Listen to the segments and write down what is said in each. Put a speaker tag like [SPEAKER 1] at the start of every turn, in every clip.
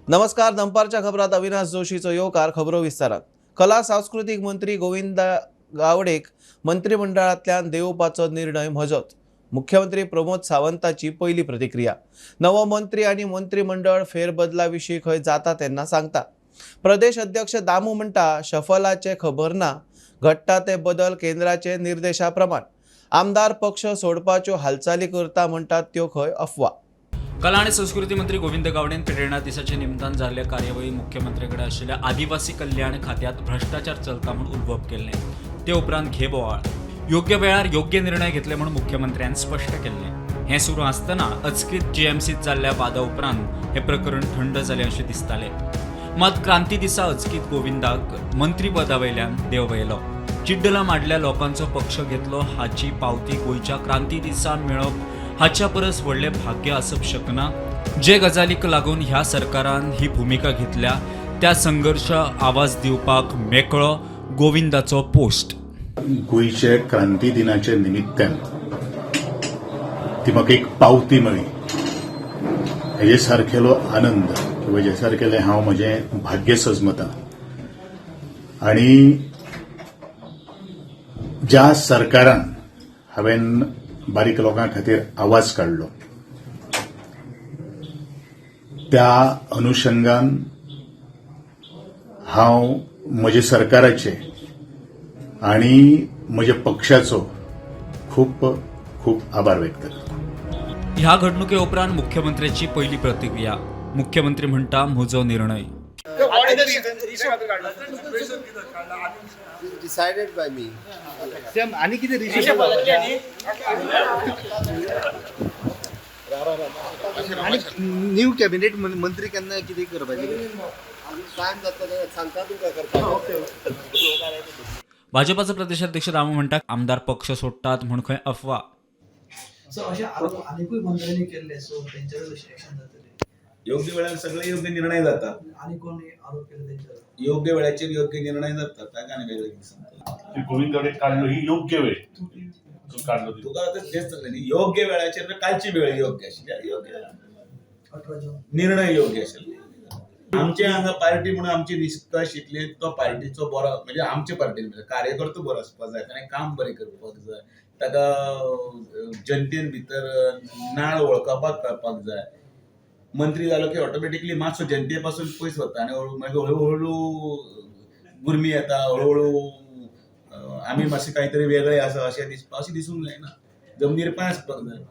[SPEAKER 1] नमस्कार, दनपारच्या खबरात अविनाश जोशीचो येवकार. खबरो विस्तारात. कला सांस्कृतीक मंत्री गोविंद गावडेक मंत्रिमंडळांतल्यान देंवोवपाचो निर्णय म्हजोच, मुख्यमंत्री प्रमोद सावंताची पयली प्रतिक्रिया. नवो मंत्री आनी मंत्रिमंडळ फेरबदला विशीं खंय जाता तेन्ना सांगता. प्रदेश अध्यक्ष दामू म्हणटा, शफलाचे खबर ना, घडटा ते बदल केंद्राचे निर्देशा प्रमाण. आमदार पक्ष सोडपाच्यो हालचाली करता म्हणटात त्यो खंय अफवा.
[SPEAKER 2] कला आणि संस्कृती मंत्री गोविंद गावडेन प्रेरणा दिसाच्या निमतान जाल्ल्या कार्यावळी मुख्यमंत्र्याकडे आशिल्ल्या आदिवासी कल्याण खात्यात भ्रष्टाचार चलता म्हूण उलोवप केल्लें. ते उपरांत घे बोवाळ. योग्य वेळार योग्य निर्णय घेतले म्हूण मुख्यमंत्र्यान स्पश्ट केल्लें. हें सुरू आसतना अचकीत जीएमसीत जाल्ल्या वादा उपरांत हें प्रकरण थंड जालें अशें दिसतालें. मात क्रांती दिसा अचकीत गोविंदाक मंत्रीपदा वयल्यान देंवयलो. चिड्डला माडल्या लोकांचो पक्ष घेतलो हाची पावती गोंयच्या क्रांती दिसा मेळप हाच्या परस व्हडलें भाग्य आसप शकना. जे गजालीक लागून ह्या सरकारान ही भुमिका घेतल्या त्या संघर्श आवाज दिवपाक मेकळो, गोविंदाचो पोस्ट.
[SPEAKER 3] गोंयचे क्रांती दिनाच्या निमित्तान ती म्हाका एक पावती मेळ्ळी, हेजे सारकेलो आनंद किंवा हेजे सारकेलें हांव म्हजें भाग्य सजमता. आणि ज्या सरकारान हांवें बारीक लोकां खातीर आवाज काडलो, त्या अनुशंगान हांव म्हजे सरकाराचे आणि म्हज्या पक्षाचो खूप खूप आभार व्यक्त करता.
[SPEAKER 2] ह्या घडणुके उपरांत मुख्यमंत्र्याची पहिली प्रतिक्रिया. मुख्यमंत्री म्हणटा, म्हजो निर्णय.
[SPEAKER 4] Decided by me.
[SPEAKER 5] आणि किती रिशफल आणि न्यू कॅबिनेट मंत्री केन्ना कितें करपाचें?
[SPEAKER 4] टायम जाता तेन्ना सांगता तुमकां करपाक.
[SPEAKER 2] भाजपाचो प्रदेशाध्यक्ष दामू म्हणटा, आमदार पक्ष सोडटात म्हूण खंय अफवा.
[SPEAKER 6] सो अशे आरोप आनिकूय मंत्र्यांनी केल्ले, सो तेंचेर कशें एक्शन जातलें?
[SPEAKER 7] योग्य वेळार सगळे योग्य निर्णय जातात.
[SPEAKER 6] आनी कोण आरोप केले तेंचेर?
[SPEAKER 7] योग्य वेळाचेर योग्य निर्णय जातात. ताका आनी वेगळें कितें सांगतलो?
[SPEAKER 8] ती गोविंद गावडे काडलो ही योग्य वेळ तो काडलो ती.
[SPEAKER 7] तुका आतां तेच सांगलें न्ही, योग्य वेळाचेर कालची वेळ योग्य आशिल्ली, योग्य
[SPEAKER 6] 18 जून.
[SPEAKER 7] निर्णय योग्य आशिल्ले. आमचे हांगा पार्टी म्हणून आमची निश्कर्श इतले, तो पार्टीचो बरो, म्हणजे आमचे पार्टीन म्हणजे कार्यकर्तो बरो आसपाक जाय, ताणें काम बरें करपाक जाय, ताका जनतेन भितर नाळ वळखपाक कळपाक जाय. मंत्री जालो की ऑटोमॅटिकली मातसो जनते पासून पयस वता आनी मागीर हळू हळू गुरमी येता, हळू हळू आमी मातशें कांय तरी वेगळें आसा अशें दिसपा, अशें दिसूंक जायना. जमनीर पांय आसपाक जाय.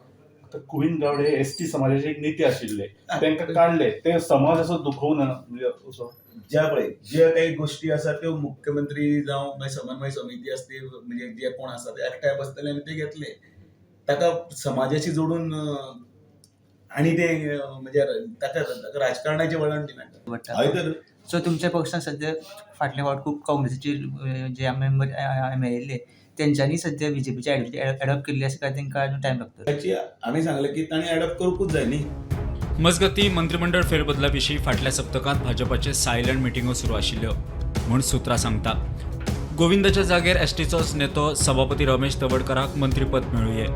[SPEAKER 8] आता गोविंद गावडे एस टी समाजाचे एक नेते आशिल्ले, तांकां काडले ते समाज असो दुखोवना, म्हणजे असो?
[SPEAKER 7] ज्या पळय, ज्या काही गोष्टी आसा त्यो मुख्यमंत्री जावं मागीर समन्वय समिती आसली, म्हणजे जे कोण आसा ते एकठांय बसतले आनी ते घेतले. ताका समाजाशी जोडून आनी ते म्हणजे ताका ताका राजकारणाचें वळण दिनाका. हय तर.
[SPEAKER 9] सो तुमच्या पक्षान सद्या फाटले फावट खूब काँग्रेसीचे जे मेंबर मेळिल्ले, तेंच्यांनी सद्या बीजेपीचे आयडेंटिटी एडॉप्ट केल्ली आसा काय तेंकां अजून टायम लागतलो?
[SPEAKER 7] ताची आमी सांगलें की तांणी एडॉप्ट करूंकूच जाय न्ही.
[SPEAKER 2] मजगती, मंत्रिमंडळ फेरबदला विशीं फाटल्या सप्तकांत भाजपाचे सायलंट मिटिंगो सुरू आशिल्ल्यो म्हूण सुत्रां सांगता. गोविंदाच्या जागेर एसटीचोच नेतो सभापती रमेश तवडकाराक मंत्रीपद मेळुये.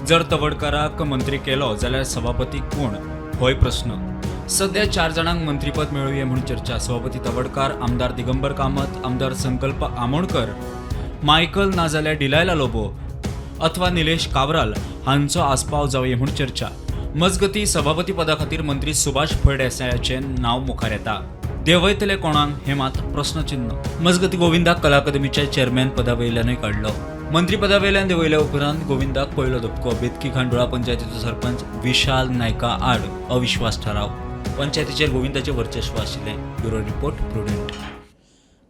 [SPEAKER 2] जर तवडकाराक मंत्री केलो जाल्यार सभापती कोण, होय प्रस्न. सध्या चार जाणांक मंत्रीपद मेळुये म्हूण चर्चा. सभापती तवडकार, आमदार दिगंबर कामत, आमदार संकल्प आमोणकर, मायकल नाजाल्यार डिलायला लोबो अथवा निलेश काब्राल हांचो आस्पाव जावये म्हूण चर्चा. मजगती, सभापती पदा खातीर मंत्री सुभाष फळदेसायाचें नांव मुखार येता. देंवयतले कोणाक हें मात प्रस्नचिन्ह. मजगती, गोविंदाक कला अकादमीच्या चेअरमॅन पदा वयल्यानूय काडलो. मंत्रीपदा वयल्यान देंवयल्या उपरांत गोविंदाक पयलो धपको. बेतकी खांडोळा पंचायतीचो सरपंच विशाल नायका आड अविश्वास ठराव. पंचायतीचेर गोविंदाचें वर्चस्व आशिल्लें. Bureau report, prudent.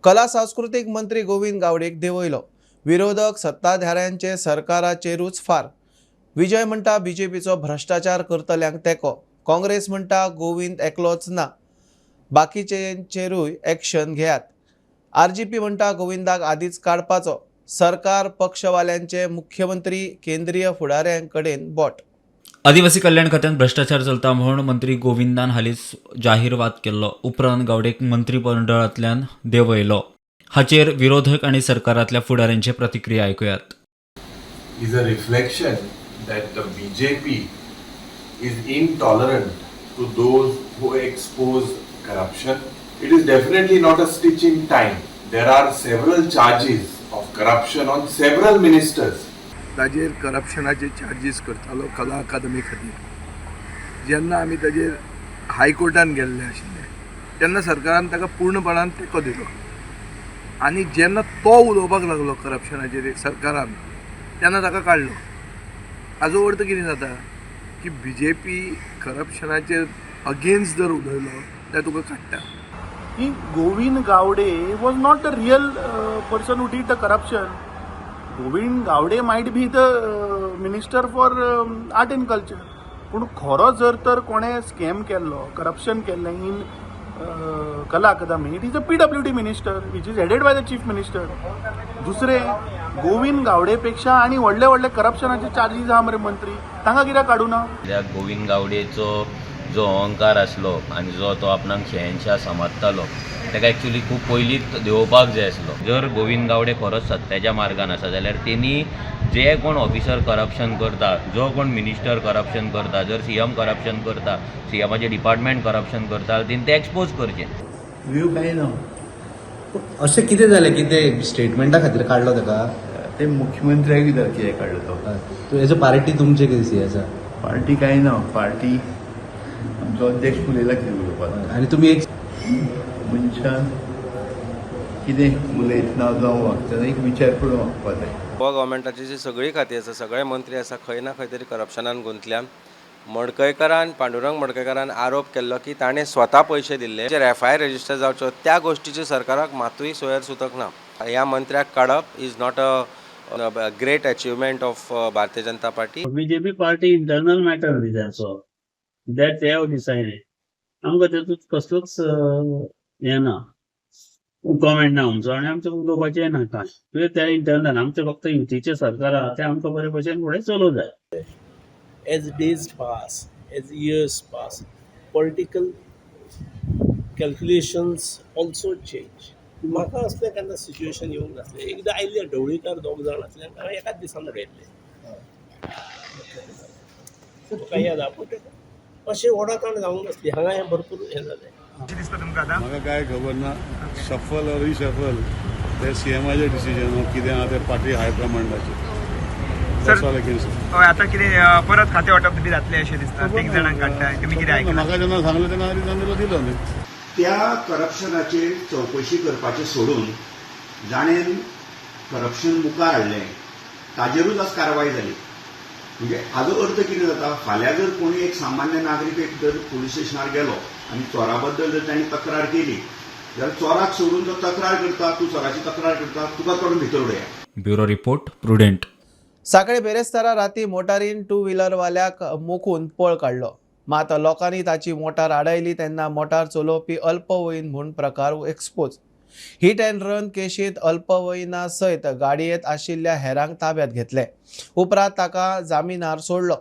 [SPEAKER 1] कला सांस्कृतीक मंत्री गोविंद गावडेक देंवयलो. विरोधक सत्ताधाऱ्यांचे सरकाराचेरूच फार. विजय म्हणटा, बीजेपीचो भ्रश्टाचार करतल्यांक तेंको. काँग्रेस म्हणटा, गोविंद एकलोच ना, बाकीचेंचेरूय एक्शन घेयात. आरजीपी म्हणटा, गोविंदाक आदींच काडपाचो. सरकार पक्षवाल्यांचे, मुख्यमंत्री, केंद्रीय फुडाऱ्यांकडेन बोट.
[SPEAKER 2] आदिवासी कल्याण खात्यांत भ्रष्टाचार चलता म्हूण मंत्री गोविंदान हालींच जाहीर वाद केल्लो. उपरांत गावडेक मंत्रिमंडळांतल्यान देंवयलो. हाचेर विरोधक आनी सरकारांतल्या फुडाऱ्यांचे प्रतिक्रिया आयकुयात.
[SPEAKER 10] Is a reflection that the BJP is intolerant to those who expose corruption. It is definitely not a stitch in time. There are several charges of corruption on several ministers.
[SPEAKER 11] ताजेर करप्शनाचे चार्जीस करतालो कला अकादमी खातीर. जेन्ना आमी ताजेर हायकोर्टान गेल्ले आशिल्ले तेन्ना सरकारान ताका पूर्णपणान तेंको दिलो आनी जेन्ना तो उलोवपाक लागलो करप्शनाचेर सरकारान तेन्ना ताका काडलो. हाजो अर्थ कितें जाता की बी जे पी करप्शनाचेर अगेन्स्ट जर उलयलो जाल्यार तुका काडटा.
[SPEAKER 12] की Govind Gawde was not the real person who did the corruption. Govind Gawde might be the minister for art and culture, पूण खरो जर तर कोणें स्कॅम केल्लो, करप्शन केल्लें in Kala Akademi, it is a PWD minister which is headed by the chief minister. दुसरें, गोविंद गावडे पेक्षा आनी व्हडले व्हडले करप्शनाचे चार्जीस आहा मरे मंत्री, तांकां कित्याक काडूं ना?
[SPEAKER 13] कित्याक गोविंद गावडेचो जो अहंकार आसलो आनी जो तो आपणाक शहेनशाह समजतालो ताका एक्चुली खूब पयलींच देंवोवपाक जाय आसलो. जर गोविंद गावडे खरोच सत्याच्या मार्गान आसा जाल्यार तेणी जे कोण ऑफिसर करप्शन करता, जो कोण मिनिस्टर करप्शन करता, जर सीएम करप्शन करता, सीएमाचें डिपार्टमेंट करप्शन करता, तेणी तें एक्सपोज करचें.
[SPEAKER 14] व्यू कांय ना.
[SPEAKER 15] अशें कितें जालें की ते स्टेटमेंटा खातीर काडलो ताका?
[SPEAKER 14] ते मुख्यमंत्र्याक विचार कित्याक काडलो तो.
[SPEAKER 15] एज अ पार्टी तुमचे कितें आसा?
[SPEAKER 14] पार्टी कांय ना, पार्टी आमचो अध्यक्ष उलयला कितें उलोवपाक.
[SPEAKER 15] आनी तुमी एक
[SPEAKER 14] मनशान कितें उलयतना जावं वागतना एक विचार करून वागपाक जाय.
[SPEAKER 16] गोवा गव्हर्मेंटाची जी सगळीं खातीं आसा, सगळे मंत्री आसा, खंय ना खंय तरी करप्शनान गुंतल्यान. मडकयकारान, पांडुरंग मडकयकारान आरोप केल्लो की ताणें स्वता पयशे दिल्ले, जेर एफआयआर रजिस्टर जावच्यो त्या गोश्टीचे सरकाराक मातूय सोयर सुतक ना. ह्या मंत्र्याक काडप is not a great achievement of Bharatiya Janata Party.
[SPEAKER 17] BJP party internal matter न्ही तेंचो, that they have decided. आमकां तेतूंत कसलोच हें ना, कॉमेंट ना आमचो आनी आमचें उलोवपाचें ना कांय. कित्याक तें इंटरनल, आमचें फक्त युतीचें सरकार आहा तें आमकां बरे भशेन फुडें चलोवंक जाय.
[SPEAKER 18] As days pass, as years pass, political calculations also change. म्हाका असलें केन्ना सिच्युएशन येवंक नासलें. एकदां आयिल्ले ढवळीकार दोग जाण आसले, हांवें एकाच दिसान उडयल्ले, म्हाका याद आहा. पूण अशें ओडाताण जावंक नासली. हांगा हें भरपूर हें जालें.
[SPEAKER 19] म्हाका कांय खबर ना. शफल ऑर रिशफल ते सीएमाचे डिसिजन कितें आहा तें पार्टी हायकमांडाचें.
[SPEAKER 20] हय, आतां कितें परत खातें वांटप बी जातलें अशें दिसता? तीग जाणांक काडटा, तुमी कितें आयकलां?
[SPEAKER 19] म्हाका जेन्ना सांगलें तेन्ना हांवें दिलो न्ही.
[SPEAKER 21] त्या करप्शनाचेर चवकशी करपाचें सोडून जाणें करप्शन मुखार हाडलें ताजेरूच आज कारवाय जाली. म्हणजे हाजो अर्थ कितें जाता, फाल्यां जर कोणी एक सामान्य नागरीक एक जर पुलीस स्टेशनार गेलो आनी चोरा बद्दल जर ताणें तक्रार केली जाल्यार चोराक सोडून जो तक्रार करता, तूं चोराची तक्रार करता, तुका काडून भितर उडया.
[SPEAKER 2] Bureau report, Prudent.
[SPEAKER 1] सांखळे बेरेस्तारा राती मोटारीन टू व्हिलरवाल्याक मोखून पळ काडलो. मात लोकांनी ताची मोटार आडायली तेन्ना मोटार चलोवपी अल्पवयीन म्हूण प्रकार एक्सपोज. हिट अँड रन केशींत अल्पवयीना सयत गाडयेंत आशिल्ल्या हेरांक ताब्यात घेतले. उपरांत ताका जामिनार सोडलो.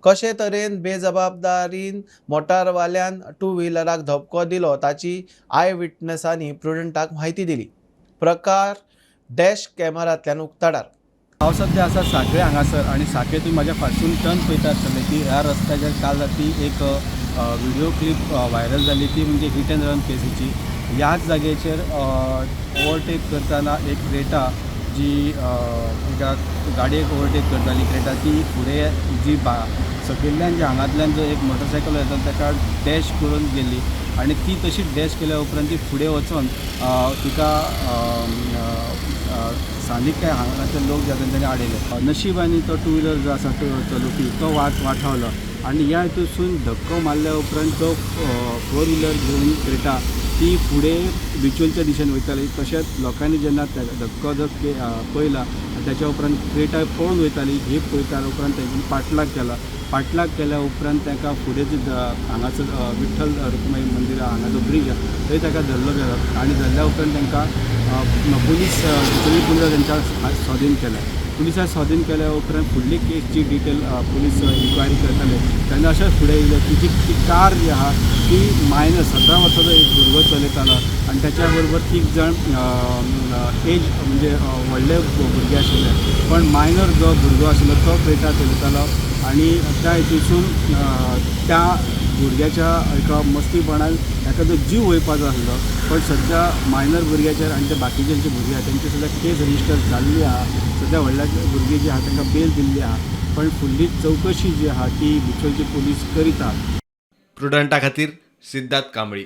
[SPEAKER 1] कशे तरेन बेजबाबदारीन मोटारवाल्यान टू व्हिलराक धपको दिलो ताची I विटनेसांनी प्रुडंटाक म्हायती दिली. प्रकार डॅश कॅमेरांतल्यान उक्ताडार.
[SPEAKER 22] हांव सद्या आसा सांखळे हांगासर आनी सांखळे तुमी म्हाज्या फाटसून टर्न पळयता आसतले की ह्या रस्त्याचेर काल राती एक व्हिडियो क्लिप व्हायरल जाली, ती म्हणजे हिट अँड रन केसीची. ह्याच जागेचेर ओवरटेक करतना एक क्रेटा जी एका गाडयेक ओवरटेक करताली क्रेटा, ती फुडें जी सकयल्ल्यान जी हांगांतल्यान जो एक मोटरसायकल येता ताका डॅश करून गेली आनी ती तशी डॅश केल्या उपरांत ती फुडें वचोन तिका स्थानीक काय हांगाचे लोक जे आसा तेंच्यांनी आडयले. नशीब आनी तो टू व्हिलर जो आसा चलोवपी तो वाटावलो आनी ह्या हितूसून धक्को मारल्या उपरांत तो फोर व्हिलर घेवन क्रेटा ती फुडें बिचोलच्या दिशेन वयताली. तशेंच लोकांनी जेन्ना धक्को जर पळयला ताच्या उपरांत क्रेटा पळून वयताली ही पळयता उपरांत तेंच्यांनी पाटलाग केला. पाटलाग केल्या उपरांत ताका फुडें जे हांगासर विठ्ठल रुक्माई मंदीर हांगा जो ब्रीज आसा थंय ताका धरलो गेलो आनी धरल्या उपरांत तांकां पुलीस बिचोली पुलिसां तेंच्या स्वाधीन केलें. पुलिसां स्वाधीन केल्या उपरांत फुडली केसची डिटेल पुलीस इन्क्वायरी करताले तेन्ना अशें फुडें येयलें की जी ती कार जी आहा ती मायनर 17 वर्साचो एक भुरगो चलयतालो आनी ताच्या बरोबर तीग जाण एज म्हणजे व्हडले भुरगे आशिल्ले, पण मायनर जो भुरगो आशिल्लो तो क्रेटा चलयतालो आनी त्या हितूसून त्या भुरग्याच्या एका मस्तीपणान एखादो जीव वयपाचो आसलो, पण सद्या मायनर भुरग्याचेर आनी ते बाकीचे जे भुरगे आहा तेंची सुद्दां केस रजिस्टर जाल्ली आहा. सद्या व्हडल्या भुरगीं जी आहा तांकां बेल दिल्ली आहा, पण फुडली चवकशी जी आहा ती बिचोलची पोलीस करीता.
[SPEAKER 10] प्रुडंटा खातीर सिद्धार्थ कांबळी.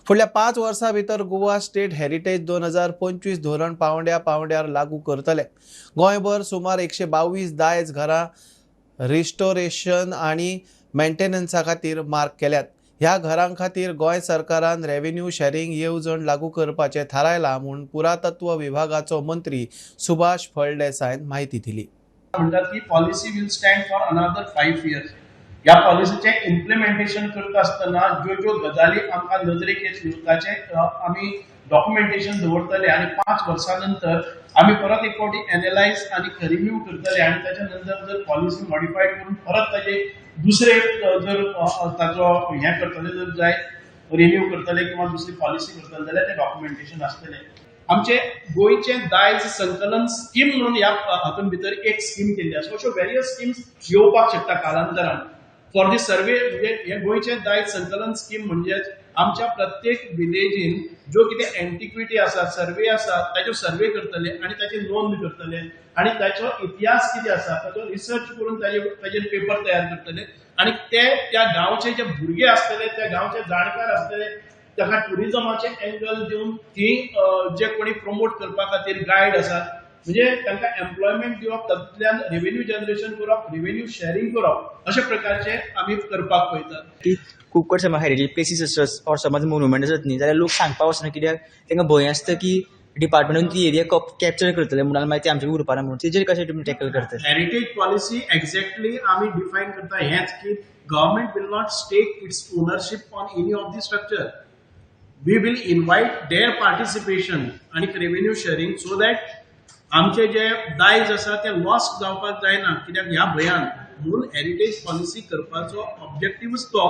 [SPEAKER 1] फुडल्या 5 वर्सां भितर गोवा स्टेट हेरिटेज 2025 धोरण पावंड्या पावंड्यार लागू करतले. गोंयभर सुमार 122 दायज घरां रिस्टोरेशन आनी मेंटेनन्सा खातीर मार्क केल्यात. ह्या घरां खातीर गोंय सरकारान रेव्हेन्यू शॅरिंग येवजण लागू करपाचें थारायलां म्हूण पुरातत्व विभागाचो मंत्री सुभाष फळदेसायन म्हायती दिली.
[SPEAKER 3] म्हणटात की policy will stand for another 5 years. ह्या पॉलिसीचें इम्प्लिमेंटेशन करता आसतना ज्यो ज्यो गजाली आमकां नजरेक येतल्यो ताचें आमी डॉक्युमेंटेशन दवरतले आनी 5 वर्सां नंतर आमी परत एक फावटी एनलायज आनी रिव्यू करतले आनी ताच्या नंतर जर पॉलिसी मॉडिफाय करून परत ताजे दुसरे जर ताचो हें करतले जर जाय रिन्यू करतले किंवा दुसरी पॉलिसी करतले जाल्यार तें डॉक्युमेंटेशन आसतलें. आमचे गोंयचें दायज संकलन स्कीम म्हणून ह्या हातूंत भितर एक स्कीम केल्ली आसा. अश्यो वेरियस स्किम्स येवपाक शकता कालांतरान फॉर the survey. म्हणजे हे गोंयचें दायज संकलन स्कीम म्हणजेच आमच्या प्रत्येक विलेजीन ज्यो कितें एन्टिक्विटी आसा, सर्वे आसा, ताच्यो सर्वे करतले आनी ताची नोंद करतले आनी ताचो इतिहास कितें आसा ताचो रिसर्च करून ताजेर पेपर तयार करतले आनी ते त्या गांवचे जे भुरगे आसतले, त्या गांवचे जाणकार आसतले, ताका ट्युरिजमाचे एंगल दिवन ती जे कोणी प्रमोट करपा खातीर गायड आसात म्हणजे तांकां एम्प्लॉयमेंट दिवप, तातूंतल्यान रेव्हेन्यू जनरेशन करप, रेव्हेन्यू शॅरिंग करप, अशे प्रकारचे आमी करपाक पळयतात.
[SPEAKER 9] की खूब कडेन समज हेरिटेज प्लेसीस आसत ऑर समज मोन्युमेंट आसत न्ही जाल्यार लोक सांगपाक वचना, कित्याक तांकां भंय आसता की डिपार्टमेंटून ती एरिया कॅप्चर करतले म्हणून मागीर ते आमचे उरपाना म्हणून. तेजेर कशें तुमी टॅकल करतले?
[SPEAKER 3] हेरिटेज पॉलिसी एक्झॅक्टली आमी डिफायन करता हेंच की government will not stake its ownership on any of the structure. We will invite their participation आनी रेव्हेन्यू शॅरिंग सो that आमचे जे दायज आसा ते लॉस्ट जावपाक जायना. कित्याक ह्या भंयान मूळ हेरिटेज पॉलिसी करपाचो ऑब्जेक्टिवूच तो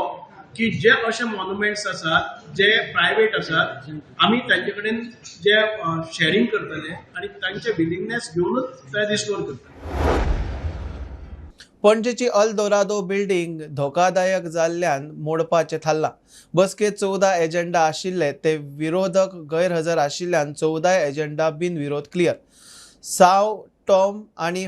[SPEAKER 3] की जे अशे मॉन्युमेंट्स आसात जे प्रायवेट आसात आमी तांचे कडेन जे शॅरिंग करतले आनी तांचे विलिंगनेस घेवनूच ते रिस्टोर करतले.
[SPEAKER 1] पणजेची अल दोरादो बिल्डिंग धोकादायक जाल्ल्यान मोडपाचें थारलां. बसकेंत 14 एजेंडा आशिल्ले ते विरोधक गैरहजर आशिल्ल्यान 14 एजेंडा बिनविरोध क्लियर. साव टॉम आनी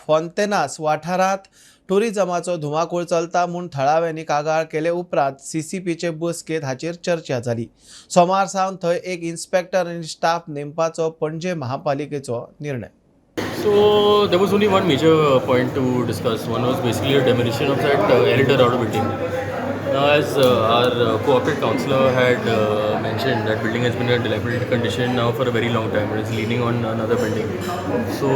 [SPEAKER 1] फोंतेनास वाठारांत टुरिजमाचो धुमाकूळ चलता म्हूण थळाव्यांनी कागाळ केले उपरांत सीसीपीचे बसकेंत हाचेर चर्चा जाली. सोमार सावन थंय एक इन्स्पेक्टर आनी स्टाफ नेमपाचो पणजे महापालिकेचो निर्णय.
[SPEAKER 5] So there was only one major point to discuss. One was basically a demolition of that El Dorado building. Now, as our cooperative councillor had mentioned, that building has been in a dilapidated condition now for a very long time and it's leaning on another building. So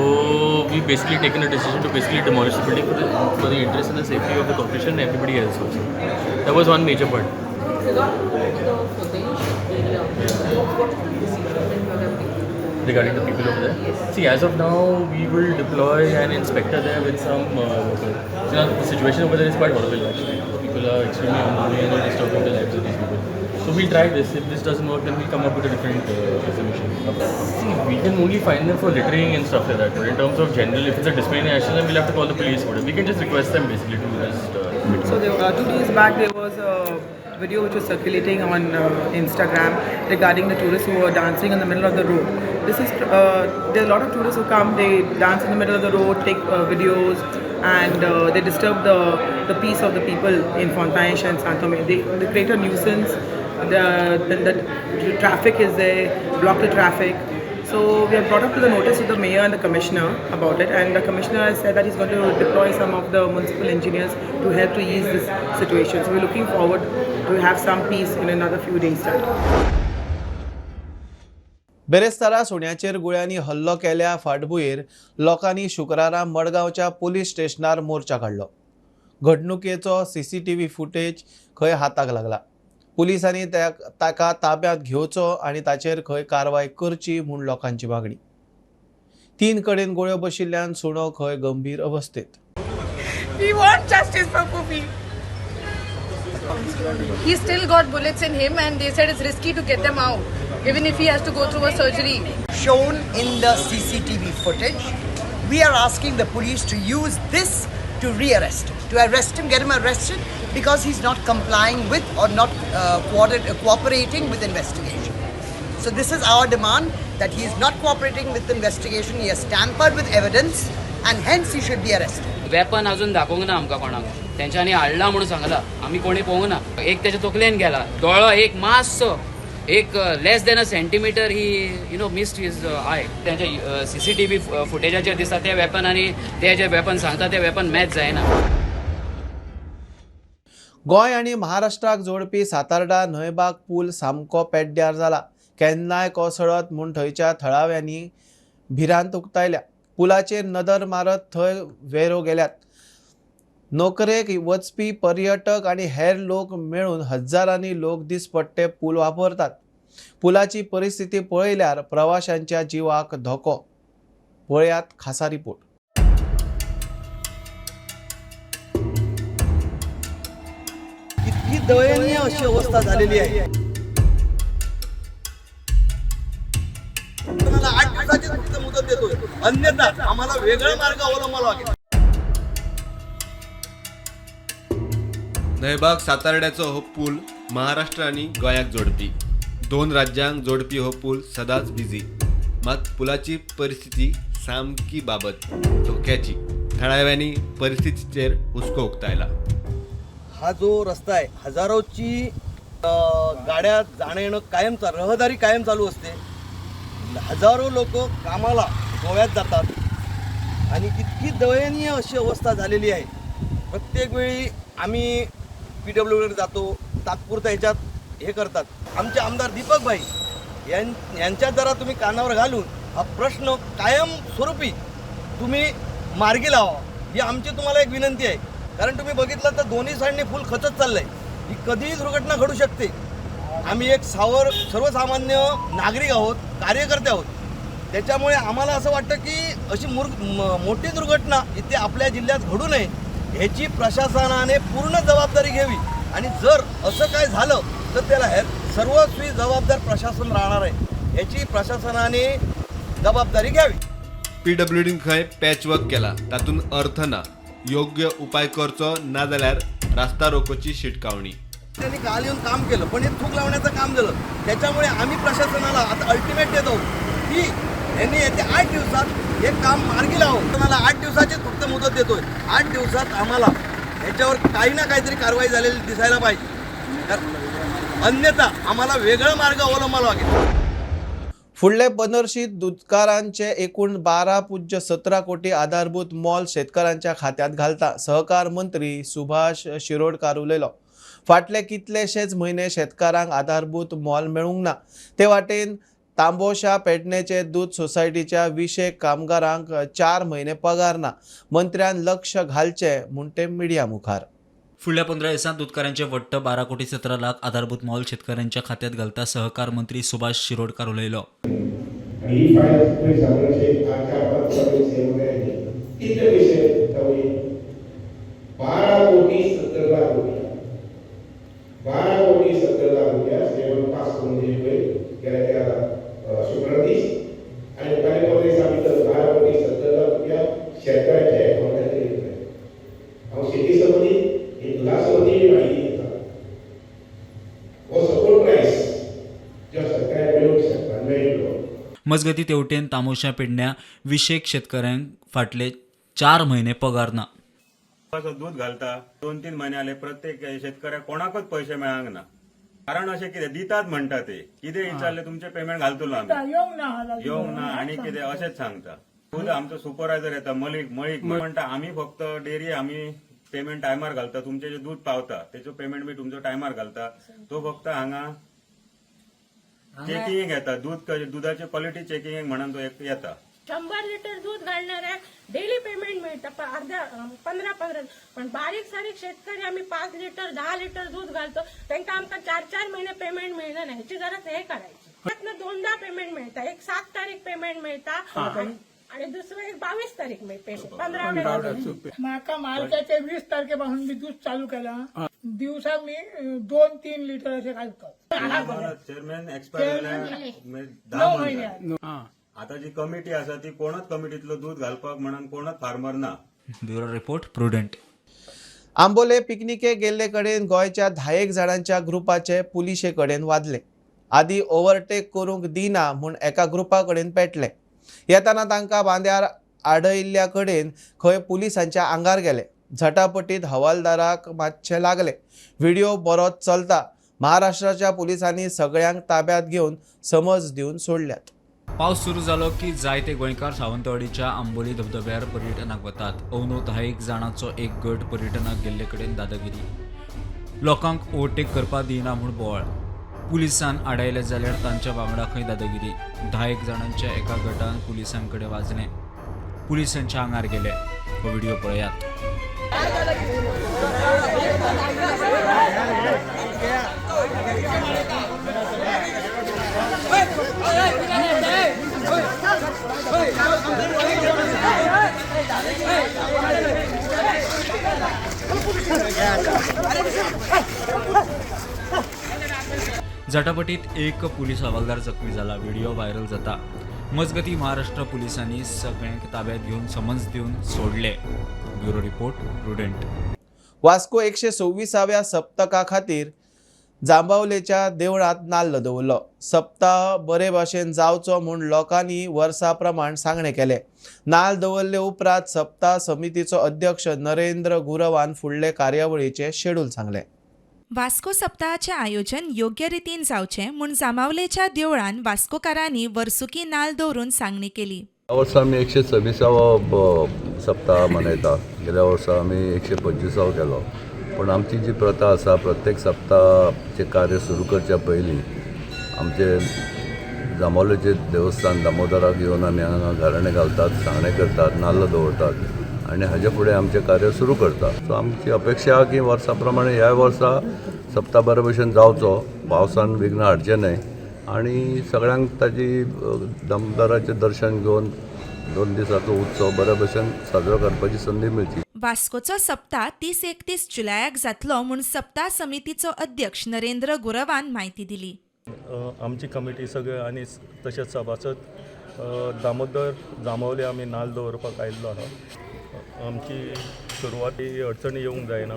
[SPEAKER 5] we've basically taken a decision to basically demolish the building for the interest and the safety of the corporation and everybody else also. That was one major point. Regarding the people over there? Yes. See, as of now, we will deploy an inspector there with some workers. So now the situation over there is quite horrible actually. People are extremely unruly and are disturbing the lives of these people. So we'll try this. If this doesn't work, then we'll come up with a different solution. See, we can only fine them for littering and stuff like that. But in terms of general, if it's a disciplinary action, then we'll have to call the police for it. We can just request them basically to just.
[SPEAKER 23] So there, 2 days back, there was a video which was circulating on Instagram regarding the tourists who were dancing in the middle of the road. This is there are a lot of tourists who come, they dance in the middle of the road, take videos, and they disturb the peace of the people in Fontainhas and Santo Tome. They create a nuisance. The traffic is there, block the traffic. So we have brought up to the notice of the mayor and the commissioner about it, and the commissioner has said that he's going to deploy some of the municipal engineers to help to ease this situation. So we're looking forward to have some peace in another few days' time.
[SPEAKER 1] बेरेस्तारा सुण्याचेर गुळ्यांनी हल्लो केल्या फाटभुंयेर लोकांनी शुक्रारा मडगांवच्या police स्टेशनार मोर्चा काडलो. घडणुकेचो सीसीटीव्ही फुटेज खंय हाताक लागला. पुलिसांनी ताका ताब्यांत घेवचो आनी ताचेर खंय कारवाय करची म्हूण लोकांची मागणी. 3 कडेन गुळ्यो बशिल्ल्यान सुणो खंय गंभीर अवस्थेत.
[SPEAKER 24] We want justice for Pupi. He still got bullets in him and they said it's risky to get them out, even if he has to go through a surgery.
[SPEAKER 25] Shown in the CCTV footage, we are asking the police to use this
[SPEAKER 4] to rearrest him, to arrest him, get him arrested because he's not complying with or not cooperating with investigation. So this is our demand, that he is not cooperating with investigation, he has tampered with evidence and hence he should be arrested.
[SPEAKER 6] Weapon अजून दाखोवंक ना आमकां कोणाक, तेंच्यांनी हाडला म्हणून सांगला, आमी कोणी पळोवंक ना. एक तेच्या तकलेन गेला, दोळो एक मातसो, एक less than a centimetre he you know missed his eye. तेंच्या CCTV फुटेजाचेर दिसता ते वेपन आनी ते जे वेपन सांगता ते वेपन मॅच जायना.
[SPEAKER 1] गोंय आनी महाराष्ट्राक जोडपी सातार्डा न्हंयबाग पूल सामको पेड्ड्यार जाला. केन्नाय कोसळत म्हूण थंयच्या थळाव्यांनी भिरांत उक्तायल्या. पुलाचेर नदर मारत थंय वेरो गेल्यात. नोकरेक वचपी पर्यटक आनी हेर लोक मेळून हजारांनी लोक दिसपट्टे पूल वापरतात. पुलाची परिस्थिती पळयल्यार प्रवाशांच्या जिवाक धोको. पळयात खासा रिपोर्ट.
[SPEAKER 7] इतकी दयनीय अशी अवस्था झालेली आहे. 8 दिवसाची फक्त मुदत देतोय, अन्यथा आम्हाला वेगळा मार्ग अवलंबावा लागेल.
[SPEAKER 8] न्हंयबाग सातार्ड्याचो हो पूल महाराष्ट्र आनी गोंयाक जोडपी, दोन राज्यांक जोडपी हो पूल सदांच बिजी. मात पुलाची परिस्थिती सामकी बाबत, धोक्याची. थळाव्यांनी परिस्थितीचेर हुस्को उक्तायला.
[SPEAKER 7] हा जो रस्ता आहे, हजारोची गाड्या जाणं येणं कायम, रहदारी कायम चालू असते. हजारो लोक कामाला गोव्यात जातात आणि इतकी दयनीय अशी अवस्था झालेली आहे. प्रत्येक वेळी आम्ही PWD जातो, तात्पुरता ह्याच्यात हे करतात. आमचे आमदार दीपक भाई यांच्या जरा तुम्ही कानावर घालून हा प्रश्न कायमस्वरूपी तुम्ही मार्गी लावा, ही आमची तुम्हाला एक विनंती आहे. कारण तुम्ही बघितलं तर दोन्ही साईडने फुल खचत चाललं आहे. ही कधीही दुर्घटना घडू शकते. आम्ही एक सर्वसामान्य नागरिक आहोत, कार्यकर्ते आहोत. त्याच्यामुळे आम्हाला असं वाटतं की अशी मोठी दुर्घटना इथे आपल्या जिल्ह्यात घडू नये ह्याची प्रशासनाने पूर्ण जबाबदारी घ्यावी. आणि जर असं काय झालं तर त्याला सर्वस्वी जबाबदार प्रशासन राहणार आहे, ह्याची प्रशासनाने जबाबदारी घ्यावी.
[SPEAKER 8] PWDन खंय पॅचवर्क केला तातूंत अर्थ ना. योग्य उपाय करचो ना जाल्यार रास्ता रोकोची शिटकावणी.
[SPEAKER 7] त्यांनी काल येऊन काम केलं, पण हे थूक लावण्याचं काम झालं. त्याच्यामुळे आम्ही प्रशासनाला आता अल्टिमेट देत आहोत की यांनी येत्या 8 दिवसात हे काम मार्गी लावं. तुम्हाला 8 दिवसाचीच फक्त मुदत देतोय. 8 दिवसात आम्हाला ह्याच्यावर काही ना काहीतरी कारवाई झालेली दिसायला पाहिजे, तर अन्यथा आम्हाला वेगळा मार्ग अवलंबावा लागेल.
[SPEAKER 1] फुडले पंदरशीत दुदकारांचे एकूण 12.17 कोटी आधारभूत मोल शेतकारांच्या खात्यात घालता, सहकार मंत्री सुभाष शिरोडकार उलयलो. फाटले कितलेशेच म्हयने शेतकारांक आधारभूत मोल मेळूंक ना. ते वाटेन तांबोशा पेडणेचे दूद सोसायटीच्या 20 कामगारांक 4 म्हयने पगार ना. मंत्र्यान लक्ष घालचें म्हूण ते मिडिया मुखार.
[SPEAKER 2] फुडल्या 15 दिसांत दुदकारांचे वट्ट 12 कोटी 17 लाख आधारभूत मोल शेतकऱ्यांच्या खात्यात घालता, सहकार मंत्री सुभाष शिरोडकार उलयलो.
[SPEAKER 25] 12 कोटी 70 लाख रुपया, 12 कोटी 70 लाख रुपया सीएमान पास करून दिले पळय गेल्या त्या शुक्रार दीस. आनी मुखारल्या 15 दिसां भितर 12 कोटी 70 लाख रुपया शेतकऱ्यांच्या अकावंटाचेर येतले. हांव शेती संबंदीत ही दुदा संबंदी माहिती दिता. हो सपोर्ट प्रायस जो शेतकऱ्यांक मेळूंक शकता मेळटलो.
[SPEAKER 2] मजगती तेवटेन तामोशा पेडण्या 20 शेतकऱ्यांक फाटले 4 म्हयने पगार ना.
[SPEAKER 26] दूध घालता 2-3 महिने आले, प्रत्येक शेतकऱ्याक कोणाकच पैसे मेळांक ना. कारण अशें कितें दितात म्हणटा ते, कितें विचारलें तुमचें पेमेंट घालतलो आमी, येवंक ना आनी कितें अशेंच सांगता. दूध आमचो सुपरवायझर येता मळीक म्हणटा आमी फक्त डेअरी आमी पेमेंट टायमार घालता, तुमचें जें दूध पावता तेचो पेमेंट बी तुमचो टायमार घालता. तो फक्त हांगा चेकिंगेक येता, दुधाची क्वॉलिटी चेकिंगेक म्हणून तो येता.
[SPEAKER 27] 100 लिटर दूध घालणाऱ्या डेली पेमेंट मिळतं अर्ध्या 15-15, पण बारीक सारीक शेतकरी आम्ही 5 लिटर 10 लिटर दूध घालतो, त्यांना आमकां 4-4 महिने पेमेंट मिळणार नाही. ह्याची जरा हे करायची. त्यातनं 2दा पेमेंट मिळता, एक 7 तारीख पेमेंट मिळता आणि दुसरं एक 22 तारीख पेमेंट 15 महिने.
[SPEAKER 28] माका मार्चाच्या 20 तारखेपासून मी दूध चालू केला. दिवसा मी 2-3 लिटर असे घालतो.
[SPEAKER 26] चेअरमॅन एक्सपायर 10 महिने. आता जी कमिटी आसा ती कोणच कमिटीतलो दूध घालपाक म्हणून कोणच फार्मर ना.
[SPEAKER 2] Bureau report, Prudent.
[SPEAKER 1] Ambole पिकनिकेक गेल्ले कडेन गोंयच्या 10 जाणांच्या ग्रुपाचे पुलिशे कडेन वादले. आदी ओव्हरटेक करूंक दिना म्हूण एका ग्रुपा कडेन पेटले. येताना तांकां बांद्यार आडयिल्ल्या कडेन खंय पुलिसांच्या आंगार गेले. झटापटीत हवालदाराक मातशें लागले. व्हिडिओ बरोच चलता. महाराष्ट्राच्या पुलिसांनी सगळ्यांक ताब्यात घेवन समज दिवन सोडल्यात.
[SPEAKER 2] पावस सुरू जालो की जायते गोंयकार सावंतवाडीच्या आंबोली धबधब्यार पर्यटनाक वतात. अंदू 10 जाणांचो एक गट पर्यटनाक गेल्ले कडेन दादागिरी, लोकांक ओव्हरटेक करपाक दिना म्हूण बोवाळ. पुलिसान आडायले जाल्यार तांच्या वांगडा खंय दादागिरी. 10 जाणांच्या एका गटान पुलिसां कडेन वाजलें, पुलिसांच्या आंगार गेले. हो व्हिडिओ पळयात. झटापटीत एक पुलीस हवालदार जखमी जाला. व्हिडिओ व्हायरल जाता. मजगती महाराष्ट्र पुलिसांनी सगळ्यांक ताब्यात घेवन समन्स दिवन सोडले. Bureau report, Prudent.
[SPEAKER 1] Vasco 126व्या सप्तका खातीर जांबावलेच्या देवळांत नाल्ल दवरलो. सप्ताह बरे भाशेन जावचो म्हूण लोकांनी वर्सा प्रमाण सांगणें केलें. नाल्ल दवरले उपरांत सप्ताह समितीचो अध्यक्ष नरेंद्र गुरवान फुडले कार्यावळीचें शेड्यूल सांगलें.
[SPEAKER 11] वास्को सप्ताहाचें आयोजन योग्य रितीन जावचें म्हूण जांबावलेच्या देवळान वास्कोकारांनी वर्सुकी नाल्ल दवरून सांगणी केली.
[SPEAKER 12] ह्या वर्सा आमी 126वो सप्ताह मनयता. गेल्या वर्सा आमी 125वो केलो. पूण आमची जी प्रथा आसा, प्रत्येक सप्ताहाचें कार्य सुरू करच्या पयलीं आमचे जांबावलेचें देवस्थान दामोदराक येवन आमी हांगा गाराणें घालतात, सांगणें करतात, नाल्ल दवरतात आनी हाजे फुडें आमचें कार्य सुरू करता. सो आमची अपेक्षा आहा की वर्सा प्रमाणे ह्या वर्सा सप्ताह बरे भशेन जावचो, पावसान विघ्न हाडचें न्हय आनी सगळ्यांक ताजी दामोदराचें दर्शन घेवन 2 दिसाचो उत्सव बरे भशेन साजरो करपाची संदी मेळची.
[SPEAKER 11] वास्कोचो सप्ताह 30-31 जुलयाक जातलो म्हूण सप्ताह समितीचो अध्यक्ष नरेंद्र गुरवान म्हायती दिली.
[SPEAKER 13] आमची कमिटी सगळे आनी तशेंच सभासद दामोदर जांबावले आमी नाल्ल दवरपाक आयिल्लो आहा. आमची सुरवाती अडचणी येवंक जायना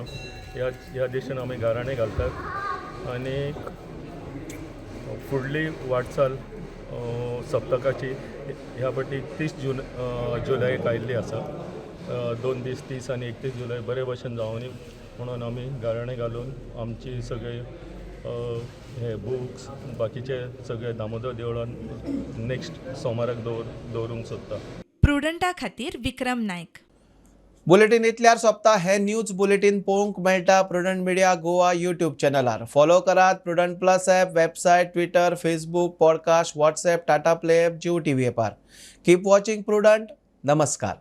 [SPEAKER 13] ह्या दिशेन आमी गाराणें घालतात आनी फुडली वाटचाल सप्तकाची ह्या फावटी 30 जुलयाक आयिल्ली आसा. 2 दीस 30 आनी 31 जुलय बरे भशेन जावनी म्हणून आमी गाराणें घालून आमची सगळे हे बुक्स बाकीचे सगळे दामोदर देवळान नेक्स्ट सोमाराक दवरूंक सोदता.
[SPEAKER 11] प्रुडंटा खातीर विक्रम नायक.
[SPEAKER 1] बुलेटीन इतल्यार सोंपता. हे न्यूज बुलेटीन पळोवंक मेळटा प्रुडंट मिडिया गोवा यूट्यूब चॅनलार. फॉलो करात Prudent plus app, website, Twitter, Facebook, podcast, WhatsApp, Tata Play app, Jio TV एपार. Keep watching Prudent. नमस्कार.